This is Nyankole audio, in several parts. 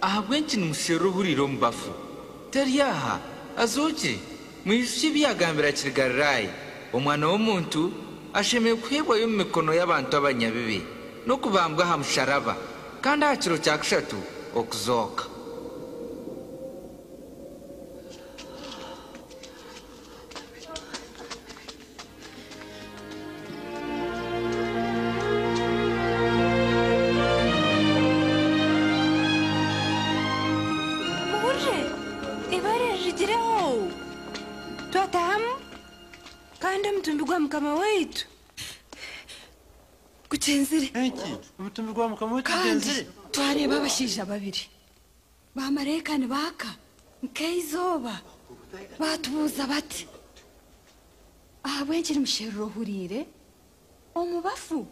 Ahabw'enki nimusherura ohuriire omu bafu? Tari aha, azookire. Mwijukye ebi yaagambire akiri Galilaaya, Omwana w'omuntu ashemereire kuheebwayo omu mikono y'abantu abanyabibi, n'okubambwa aha musharaba, kandi aha kiro kya kushatu okuzooka. Muhurire! Eibaare ririgireho! Twatahamu, kandi omutumbi gwa Mukama waitu gugyenzire. Enki? Omutumbi gwa Mukama waitu Kandi gugyenzire? twareeba abashaija babiri baamaraika nibaaka nk'eizooba, baatubuuza bati, Ahabw'enki nimusherura ohuriire omu bafu?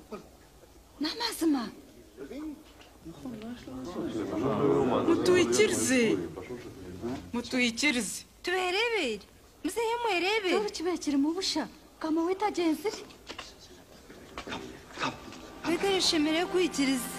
N'amazima. Mutwikirize! Mutwikirize! Tubeereebere, muzeeyo mwereebere. N'obu kibaire kirimu busha, Mukama waitu agyenzire. Beitu oreshemereire kwikiriza.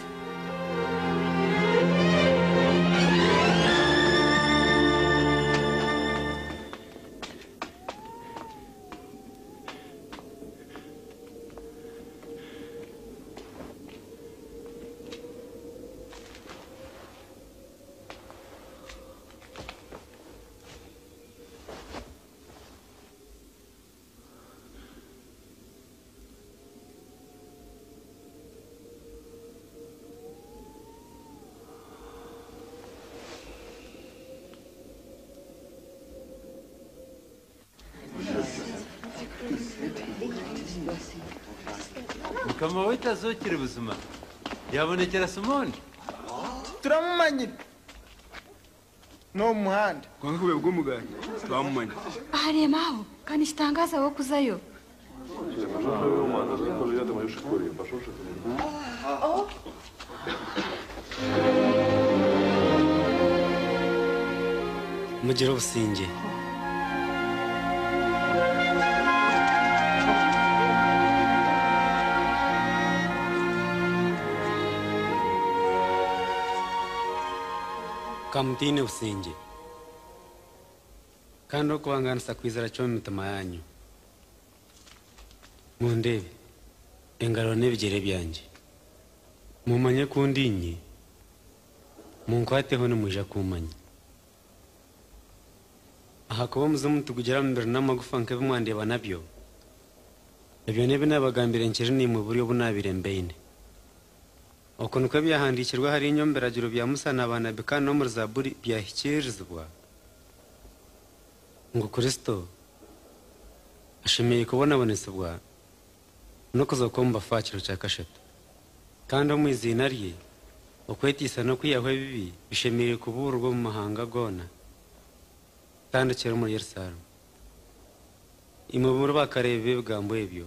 Mukama waitu azookire buzima, yaabonekyera Simooni. Turamumanyire n'omu muhanda. Kwonka ku buri bw'omugaati, titwamumanya. Ahari Emau, ka nikitangaaza we kuzayo! Mugire obusingye. Ka mutaine busingye, kandi okubangaanisa kwizira kimwe omu mitima yaanyu. Mundeebe, engaro n'ebigyere byangye, mumanye ku ndi inye, munkwateho nimwija kummanya. Ahakuba omuzimu tigugira mubiri n'amagufa nk'ebi mwandeeba nabyo. Ebyo n'ebi naabagambire nkiri naimwe buri obu naabaire mbaine. Oku nikwo ebyahandiikirwe ahariinye omu Biragiro bya Musa na Baanabi kandi n'omuri Zaaburi byahikiirizibwa, ngu Kristo ashemereire kubonabonesibwa n'okuzooka omu bafu aha kiro kya kashatu, kandi omu iziina rye okweteisa n'okwihaho ebibi bishemereire kubuurirwa omu mahanga goona, kutandikira omuri Yerusaalemu. Imwe muri baakareebi b'ebigambo ebyo.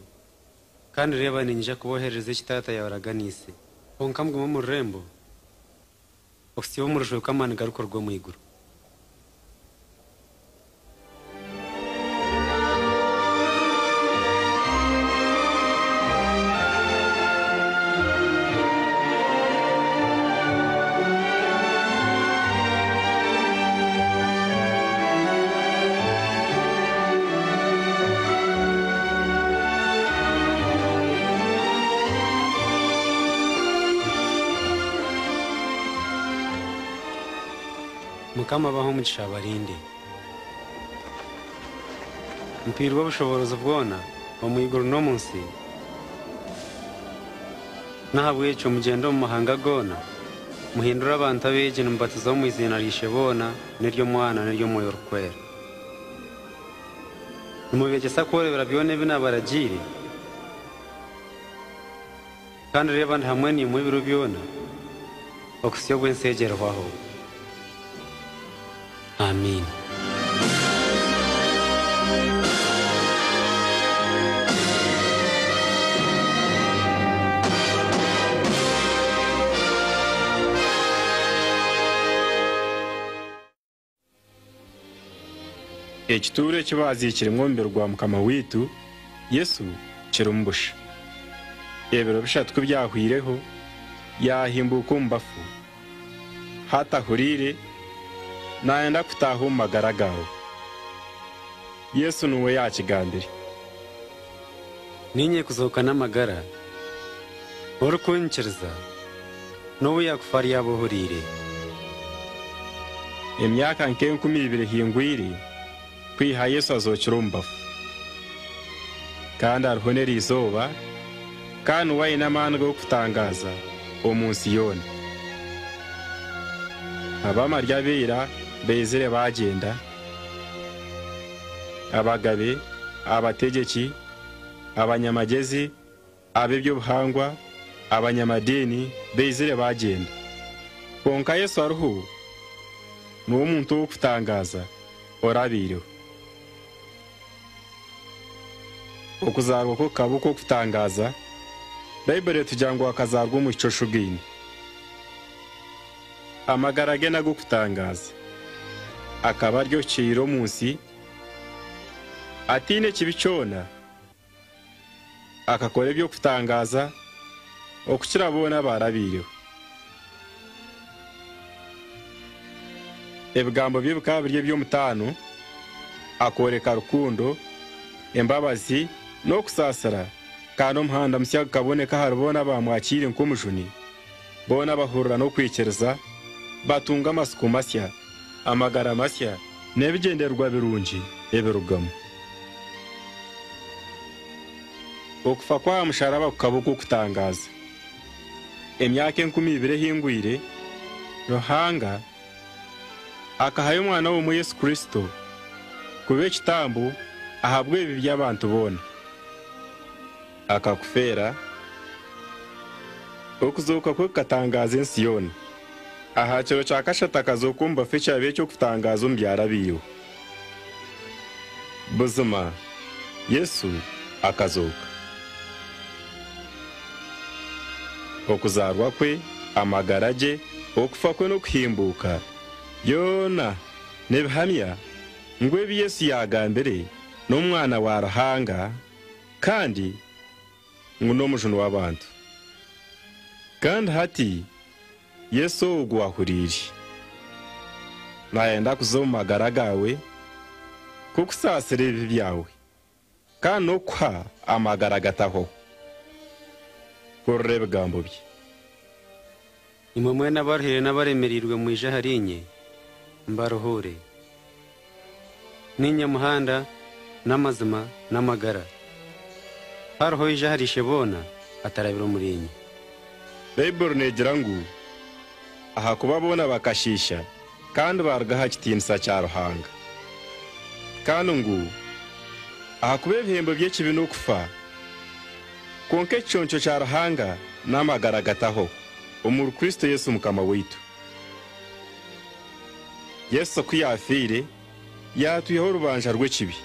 Kandi reeba, niinyija kubooherereza eki Taata yaabaraganiise. Kwonka mugume omu rurembo, okuhitsya obu murishwekwa amaani garikuruga omu iguru. Mukama abahe omugisha abarinde. Mpairwe obushoboorozi bwona omu iguru n'omu nsi, n'ahabw'ekyo mugyende omu mahanga goona, muhindure abantu abeegi nimubatiza omu iziina rya Isheboona n'ery'Omwana n'ery'Omwoyo Orikwera. Nimubeegyesa kworobera byona ebi naabaragiire, kandi reeba ndi hamwe naimwe ebiro byona, okuhitsya obu ensi egi erihwaho. Amiina. Ekituuro eki baaziikiremu omubiri gwa Mukama waitu Yesu kirimu busha. Ebiro bishatu ku byahwaireho, yaahimbuuka omu bafu. Hati ahuriire, naayenda kutaaha omu magara gaawe. Yesu niwe yaakigambire. Niinye kuzooka n'amagara. Orikunyikiriza, n'obu yaakufa aryaba ohuriire. Emyaka nk'enkumi ibiri ehingwire kwiha Yesu azookire omu bafu. Kandi hariho n'eri izooba, kandi niwe aine amaani g'okutangaaza omu nsi yoona. Ab'amaryo ab'ira baizire baagyenda, abagabe, abategyeki, abanyamagyezi, ab'eby'obuhangwa, abanyamadiini baizire baagyenda. Kwonka Yesu ariho, niwe omuntu ow'okutangaaza orabaireho. Okuzaarwa kwe kukaba okw'okutangaaza, Baibuli etugira ngu akazaarwa omwishiki oshugaine. Amagara ge n'ag'okutangaaza. Akaba ari ohikiriire omu nsi, ataine kibi kyona. Akakora eby'okutangaaza okukira boona abaarabaireho. Ebigambo bye bikaba biri eby'omutaano, akooreka rukundo, embabazi, n'okusaasira, kandi omuhanda musya gukaboneka ahari boona abaamwakiire nk'Omujuni. Boona abahurira n'okwikiriza batunga amatsiko masya, amagara masya, n'ebigyendererwa birungi ebirugamu. Okufa kw'aha musharaba kukaba okw'okutangaaza. Emyaka 2000 ehingwire, Ruhanga akahayo Omwana we omwe Yesu Kristo kuba ekitambo ahabw'ebibi by'abantu boona. Akakufeera. Okuzooka kwe kukatangaaza ensi yoona. Aha kiro kya kashatu akazooka omu bafu ekyaba eky'okutangaaza omu byarabaireho. Buzima, Yesu akazooka. Okuzaarwa kwe, amagara gye, okufa kwe n'okuhimbuuka, byona nibihamya ngu ebi Yesu yaagambire n'Omwana wa Ruhanga kandi ngu n'Omujuni w'abantu. Kandi hati Yesu ogwo ahuriire. Naayenda kuza omu magara gaawe, kukusaasira ebibi byawe, kandi n'okukuha amagara agatahwaho. Hurira ebigambo bye. Imwe mwena abaruhire n'abaremereirwe mwije ahariinye, mbaruhuure. Niinye muhanda n'amazima n'amagara. Hariho oija ahari Isheboona atarabire omuriinye. Baibuli neegira ngu, Ahakuba boona bakashiisha kandi baaruga aha kitiinisa kya Ruhanga. Kandi ngu, Ahakuba ebihembo by'ekibi n'okufa, kwonka ekiconco kya Ruhanga n'amagara agatahwaho omuri Kristo Yesu Mukama waitu. Yesu ku yaafiire, yaatwihaho orubanja rw'ekibi.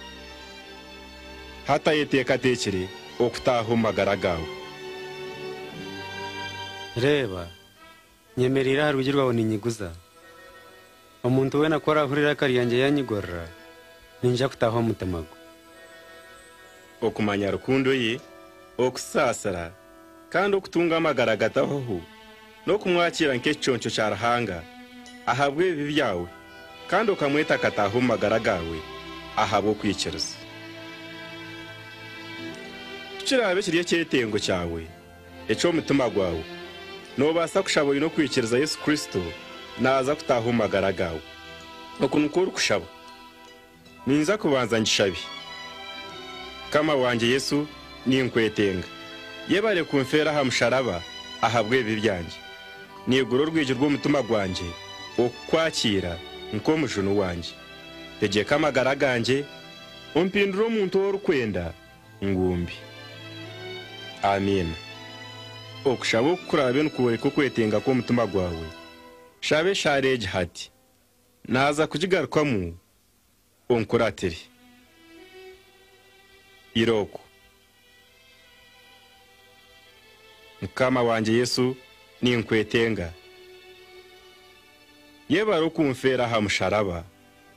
Hati ayeteekateekire okutaaha omu magara gaawe. Reeba, nyemereire aha rwigi rwawe niinyiguza. Omuntu weena ku araahurire eiraka ryangye yaanyigurira, niinyija kutaaha omu mutima gwe. Okumanya rukundo ye, okusaasira, kandi okutunga amagara agatahwaho, n'okumwakiira nk'ekiconco kya Ruhanga ahabw'ebibi byawe kandi okamweta akataaha omu magara gaawe ahabw'okwikiriza. Ku kiraabe kiri ekyetengo kyawe eky'omutima gwawe, noobaasa kushaba oine okwikiriza Yesu Kristo naaza kutaaha omu magara gaawe. Oku nikwo orikushaba. Ninza kubanza ngishabe. Mukama wangye Yesu, ninkwetenga. Yebare kunfeera aha musharaba ahabw'ebibi byangye. Niigura orwigi rw'omutima gwangye okukwakiira nk'omujuni wangye. Tegyeka amagara gangye, ompindure omuntu ou orikwenda ngu mbe. Amiina. Okushaba oku kuraabe nikworeka okwetenga kw'omutima gwawe, shaba eshaara egi hati. Naaza kugigarukamu onkuratire. Irooko. Mukama wangye Yesu, ninkwetenga. Yebare okunfeera aha musharaba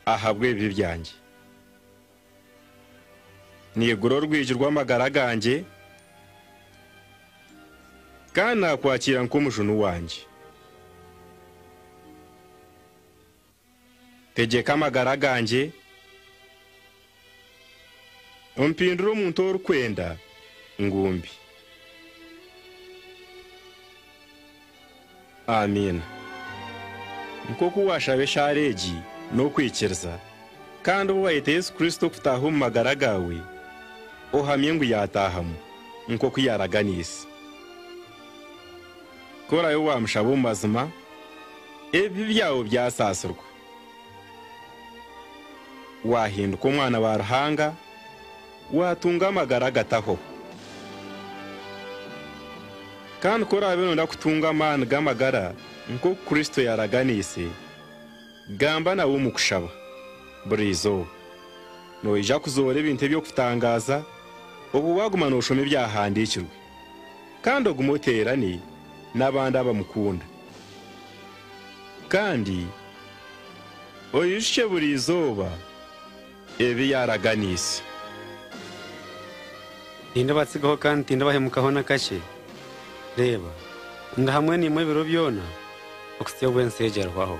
ahabw'ebibi byangye. Niigura orwigi rw'amagara gangye, kandi naakwakiira nk'omujuni wangye. Tegyeka amagara gangye, ompindure omuntu orikwenda ngu mbe. Amiina. Nk'oku waashaba eshaara egi n'okwikiriza, kandi obu waayeta Yesu Kristo kutaaha omu magara gaawe, ohamye ngu yaataahamu, nk'oku yaaraganiise. Ku oraabe waamushaba omu mazima, ebibi byawe byasaasirwa. Waahinduka omwana wa Ruhanga, waatunga amagara agatahwaho. Kandi ku oraabe nooyenda kutunga amaani g'amagara nk'oku Kristo yaaraganiise, gamba nawe omu kushaba buri izooba. Noija kuzoora ebintu eby'okutangaaza obu waaguma nooshoma Ebyahandiikirwe, kandi ogume oteerane n'abandi abamukunda. Kandi oijukye buri izooba ebi yaaraganiise. Tindibatsigaho kandi tindibahemukaho n'akakye. Reeba, ndi hamwe naimwe ebiro byona, okuhitsya obu ensi egi erihwaho.